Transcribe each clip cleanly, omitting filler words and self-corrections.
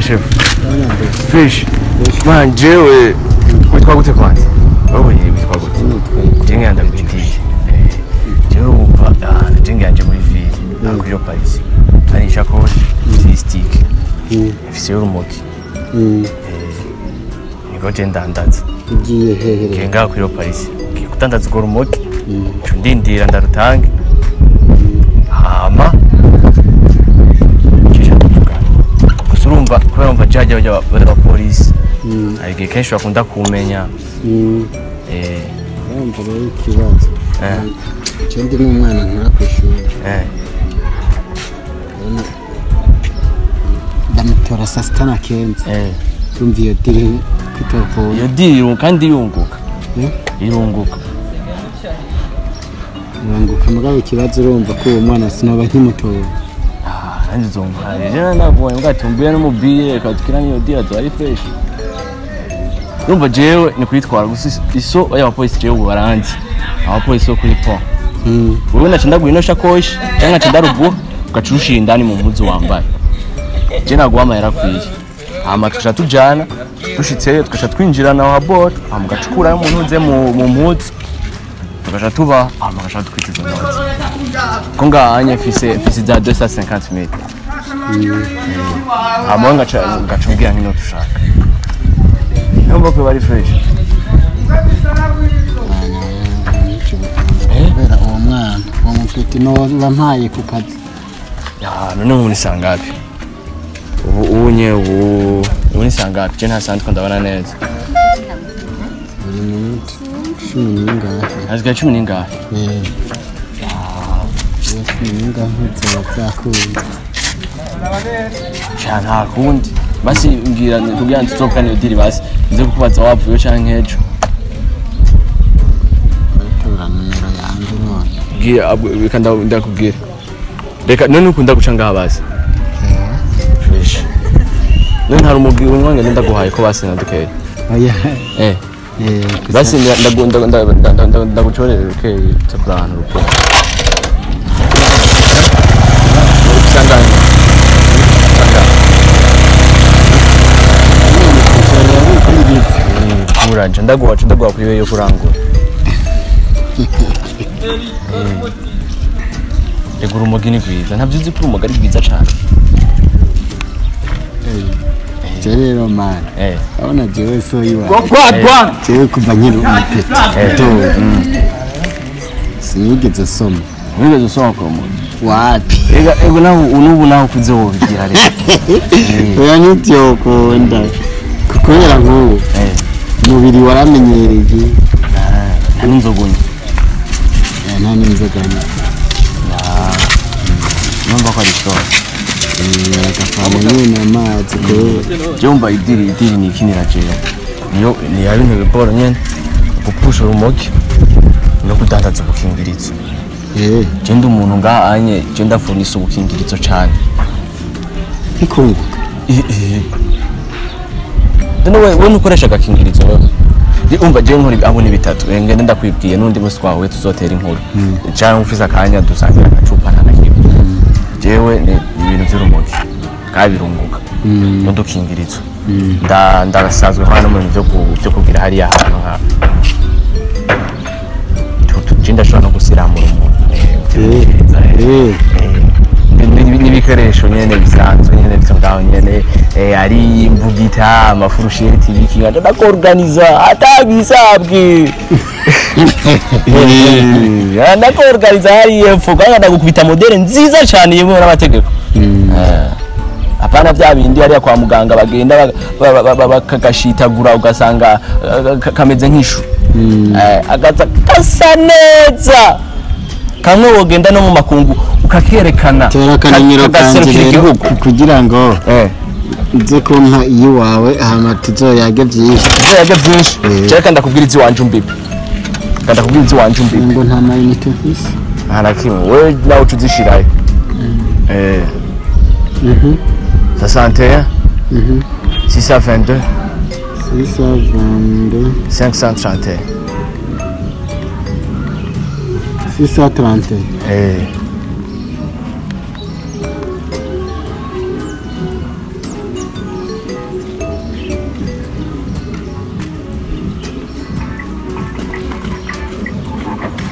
chef. Fish. Man jewe witwa gute kwanza? Wowe witwa gute? Jenge ndagwindiye. Jewe wumva jenge yanje muri ville akuriyo Paris. Ari ishakoshi, stick. Ifise urumogi. Niko je ndandaza. Ugiye hehe? Ngenga kuri Paris. Kudandaza urwo rumogi. Ndindira ndarutange. Hama gusa urumva kubera umva jajya bajya abapolisi hari igihe kenshi bakunda kumenya. Urumva rero ikibazo icyo ndi n'umwana nkora ku ishuri ndamutora saa sita na kenza. Urumva iyo diri kwitokora iyo diri kandi irunguka irunguka irunguka mugabo ikibazo urumva ko uwo mwana sinaba nkimutora. Nanjye uzumva rero nabonye mbwa tumbiye n'umubire katukira niyo dira ari fresh. Urumva jewe ni kwitwara gusa iso y'abapolisi jewe baranzi abapolisi bo kuri pont. Wewe naca ndaguha ino shakoshi cyangwa naca ndaruguha ugaca urushira indani mu mpuzu wambaye. Je naguha amahera akwiye. Hama tugaca tujana dushitseyo tugaca twinjirana aho habord hama ugacukurayo umuntu uze mu mpuzu tugaca tuba hama ugaca dukwicuza inoti. Ko ngahanye mfise za 250 mille. Hama ngaca umbwira nk'inoti ushaka. Numva ko bari fresh. Kubera uwo mwana uwo mufite no bampaye ku kazi. None ubu ni sangapi? Ubu nye ubu ni sangapi? Je ntasanzwe ndabona neza. Buri minsi 10 n'ingahe? Hasigaye 10 n'ingahe? 10 n'ingahe byakunda. Cha nta kundi. Basi mbwira kugira ngo tuzokane iyo diri basi nze kukubaza wavuye canke ejo. Tora nimero yanje none. Bwira reka ndakubwira. Reka none ukunda guca ngaha basi. Fresh. None hari umugwi umwanya ndaguhaye ko basi nadukeye. Oya. Basi ndagucorera rukeye tukura ahantu rukeye. Sanganya. Uranje ndaguha kuri wewe yo kurangura. Ego urumogi ni rwiza ntabyo uzi ko urumogi ari rwiza cyane. Je rero man abona jewe so iwa jewe kuva nkiri umupeti sinigeze soma. Wigeze usoma ku rumogi? Wapi? Ego naho unubu naho kuze wobigira rero. Oya ntibyokunda kubera nk'ubu umubiri waramenyereye. Nta n'inzoga unywa? Nta n'inzoga nywa. Numva ko ari sawa. Agafana nyine amazi kubera. Je wumva idiri ni ikinira jewe. Niyo ni ya bintu biporo nyene gupusha urumogi no kudandaza ubukingirizo. Je ndi umuntu ngaha anye je ndafurnisa ubukingirizo cane. Ikunguka. None wewe ntukoresha agakingirizo wewe? Umva je nkora abo ni bitatu ngende ndakwibwiye n'undi musi twahuye tuzotera inkuru. Cyangwa ufise akanya dusangira agacupa nta nakimwe. Jewe ni ibintu by'urumogi kabirunguka n'udukingirizo. Ndasanzwe nkora no mu bintu byo kugira hariya ahantu nka je ndashobora no gusiramura umuntu. N'ibikoresho nyene bisanzwe nyene byo ngaho nyene ari imbugita amafurusheti ibiki ndakorganiza atagisabwe. Ndakorganiza hari epfo kandi ndagukubita modele nziza cyane yemewe n'amategeko. Apana bya bindi hariya kwa muganga bagenda bakagashitagura ugasanga kameze nk'ishu. Agaza gasa neza kamwe wogenda no mu makungu ukakerekana kagaserukira igihugu kugira ngo nze kumpa iwawe hama tuzoyage byinshi. Tuzoyage byinshi. Cyereka ndakubwira izi wanje umbibe. Ndakubwira izi wanje umbibe. Ngo nta mayinite mfise. Nta na kimwe. Wewe nawe ucuzishirayo. 61 622 622 531 631.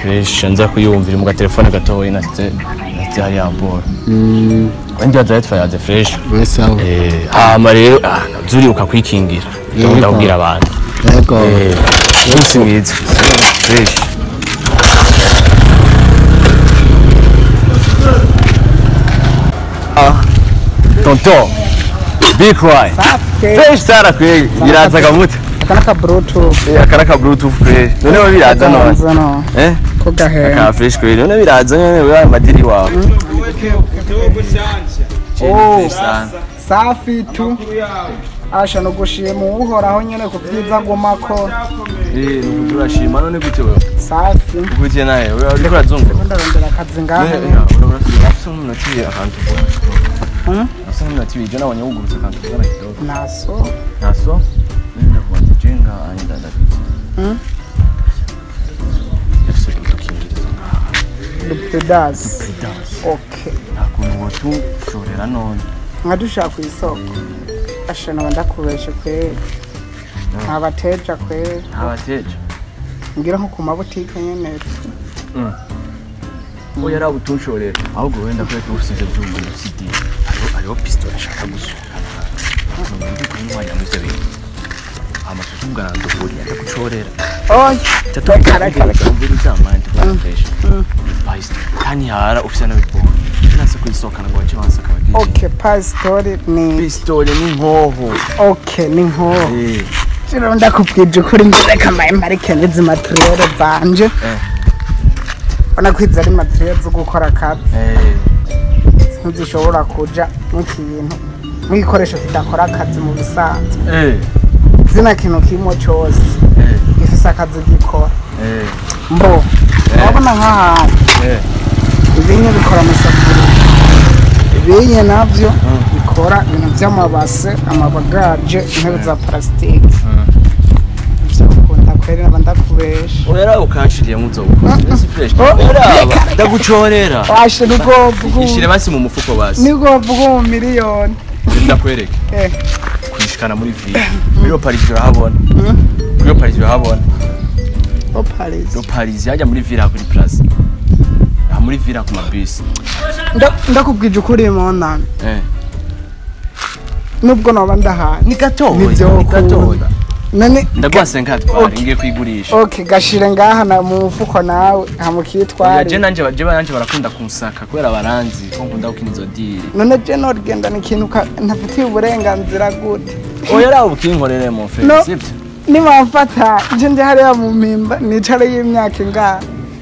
Fresh nza kuyumvira mu gatelefone gatoya nasize hariya bora. Wenda bazaye twayaze fresh. Sawa. Hama rero zuribuka kwikingira. Ndabwira abantu. Yego. Umunsi mwiza. Fresh. Tonton. Big cry. Fresh sana kweli. Biraza kamuta. Akanaka bluetooth. Akanaka bluetooth fresh. None biraza none. Eh? Ko gahe. Aka fresh kweli. None biraza none wewe madiri wawe. Oh, safi tu. Asha no gushima uhoraho nyene kuvyiza gomako. Nukuturashima none gute wewe? Safi. Gute naye wewe uriko urazunguka. Ndarondera akazi ngaha. Urafise umunota akantu. Asa n'umunota ibiri nabonye wugurutse akantu kugana kidogo. Naso. Naso? Nenda kubanza jenga anya ndabitse. Yafise udukingirizo ngaha. Dupedas. Okay. Ntakuntu wotushorera none. Nkadushaka kw'isoko. Asha naba ndakubeshe kweri. Ntabateja kweri. Ntabateja. Ngira nko ku mabutike nyene. Oya yarabutunshorera. Ahubwo wenda kweka ufise ivyo vyuma CD. Hariho pistol ashaka gusohokana. Ndi kunywa muri ivyo bintu. Amasusu bwandohori atagucorera. Oya, Kani hara ufise n'abiboro. Nase kwisokana ngo bace bansaka bagiye. Okay, pistol ni pistol ni nkoho. Okay, ni nkoho. Rero ndakubwije ukuri ngereka marike n'izi material zanje. Ona kwiza ari material zo gukora akazi. Ntizishobora kuja mu kintu mwikoresho kidakora akazi mu bisanzwe. Zina kintu kimwe cyose gifise akazi gikora. Mbo urabona nk'ahantu ibinye bikora amasafuriya, ibinye navyo bikora ibintu vy'amabase, amabagaje, intebe za plastique. Ivyo ukunda kweri naba ndakubesha. Oya ukanshiriye muzo gukora. Si fresh. Ndagucorera. Washe nubwo ishire basi mu mufuko basi. Nubwo mvuga mu miliyoni. Ndakwereke. Kwishikana muri ville. Muri Paris urahabona. Muri Paris urahabona. O Paris. O Paris yajya muri ville kuri place. Ah muri ville ku mabisi. Ndakubwije ukuri mu nana. Nubwo noba ndahaye. Ni gatoya. Ni gatoya. None ndaguha 50 ngiye kwigurisha. Okay, gashire ngaha na mu mufuko nawe hamukitware. Je nanje baje nanje barakunda kunsaka kubera baranzi ko nkunda gukina izo deal. None je norgenda ni kintu ntafitiye uburenganzira gute? Oya rawo ukinkorere mu fe, sivyo? Nimamfata je ndi hariya mu mpimba nicare y'imyaka ingaha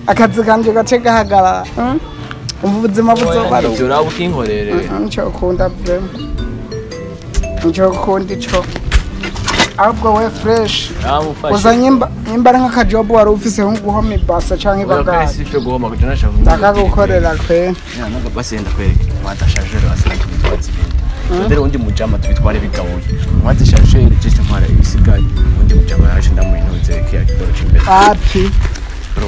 akazi kanje gace gahagarara. Umva ubuzima buzoba ari. Ivyo rawo ukinkorere. Nco ukunda vraiment. Nco ukunda ico. Ahubwo we fresh. Uza nyimba ari nk'akajob wari ufise nko guhoma ibase canke ibagari. Si guhoma kugira nashaka. Ndakagukorera kwe. Ya naga base yenda kwereke. Mwata chargeur base tubitwaze ibindi. Ndere undi mujama tubitware bigabuye. Mwata chargeur je ntwara ibisigaye. Undi mujama yaje ndamuhinuze kiya kidoro c'imbere. Wapi? Bro.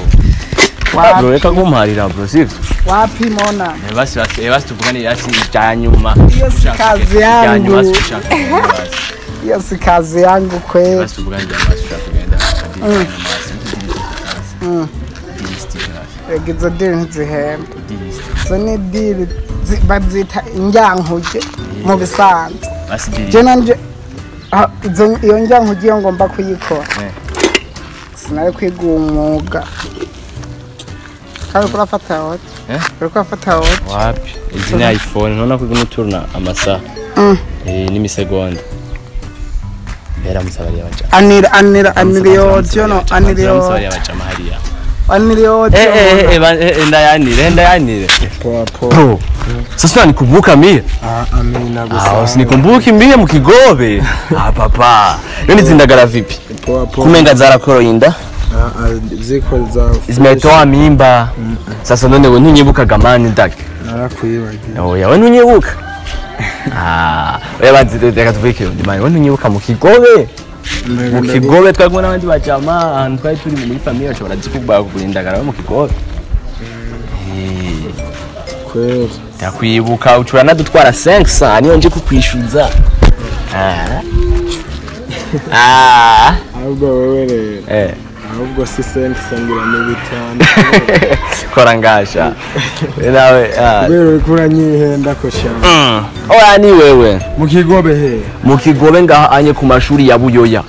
Bro reka kumparira bro sivyo? Wapi mona? Basi basi basi tuvugane yasi cyanyuma. Iyo si kazi yangu. Iyo si kazi yangu kweli. Basi tuvugane basi ushaka kugenda. Izo deal ntizihemba. Izo ni deal bazita injyankuge mu bisanzwe. Je nanje iyo njyankuge iyo ngomba kuyikora. Sinari kwiga umwuga. Kandi kurafata wote. Uriko wote. Wapi? Izi ni iPhone nona kugumiturna amasaha. N'imisegonda. Bera musabari abaja. Anira anira aniriyo no aniriyo. Hariya. Aniriyo. Ndayanire ndayanire. Poa poa. Sasa nikumbuka mie? Amina gusa. Usinikumbuki mie mukigobe. Ah papa. None zindagara vipi? Poa poa. Kumenga zarakoro inda? Ziko za zimetoa mimba. Sasa none we ntunyibukaga mani ndake. Narakwibagiye. Oya we ntunyibuka. Ah, oya banzi reka tuvuge ndi mani we ntunyibuka mu kigobe. Mu kigobe twari kumwe n'abandi bajama ahantu twari turi muri famille bacu barazikubwira kugura indagara mu kigobe. Kweli. Ndakwibuka ucura nadutwara 500 niyo nje kukwishuza. Ahubwo wewe rero. Ahubwo si 5 ngira ni 5. Kora ngasha. We nawe ah. Kubera uriko uranyihenda ko sha. Oya, ni wewe. Mu Kigobe he? Mu Kigobe ngaha anye ku mashuri ya Buyoya.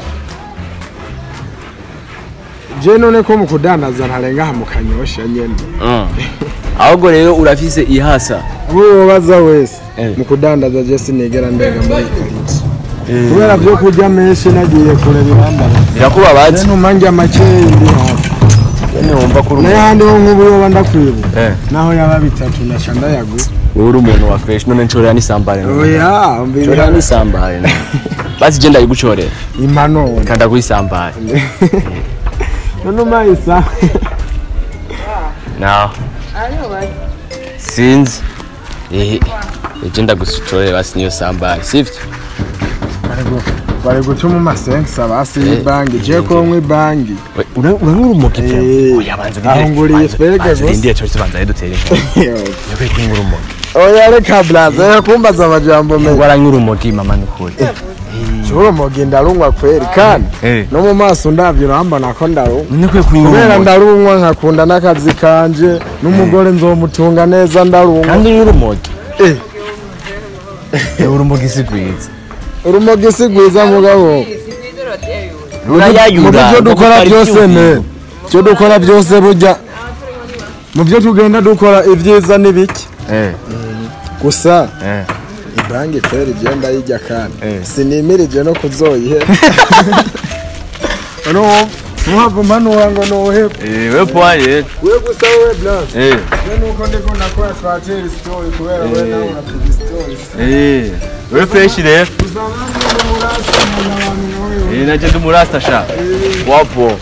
Je none ko mu kudandaza ntarenga aha mu Kanyosha nyene. Ahubwo rero urafise ihasa. Abo wobaza wese, mu kudandaza je sinigera ndenga muri karitsiye, kubera byo kurya menshi nagiye kure birambabaza. Birakubabaza. Numa ndya makeyi ndi hafi. Nyene wumva ko uri Nayo umuntu. handi ho nk'ubu yoba ndakwibuka, naho yaba bitatu naca ndayagura. Wowe uri umuntu wa fresh. None nshorera n'isambare none. Oya. Nshorera n'isambare none. Basi je ndayigucorera. Impanuro. Kanda kuyisambare. None umayisa. Naho sinzi, eje ndagucorera basi niyo sambare, sivyo? Bari guca mu masenkisa basi y'ibangi, je ko nywa ibangi. Uranywa urumogi? Oya, banza. Aho nguriye fege Banza gusa. urindire, cyo banza dutere inkuru. Yakwiye kunywa urumogi. Oya, reka blaze, reka kumbaza amajambo menshi. Waranywa urumogi mama, nukuri. Urumogi ndarunywa kweri, kandi no mu maso ndavye urambona ko ndarunywa. None kunywa Kubera urumogi. ndarunywa nkakunda n'akazi kanje, n'umugore nzomutunga neza ndarunywa. Kandi unywa urumogi. Urumogi si rwiza. Urumogi si rwiza, mugabo Rurayayura. mu byo dukora byose, ne byo dukora byose, burya mu byo tugenda dukora ibyiza n'ibiki gusa. Ibangi kweri je ndayirya, kandi sinimirije no kuzoyihe no ntuhava umanura ngo nuhebe. We poye. We gusa, we blaze, we nuko ndiko nakora twatera story, kubera we nawe urapiga story. We fresh rero. Gusa namwe murasa umuntu abantu nawe. Naje ndi umurasta sha. Wapo.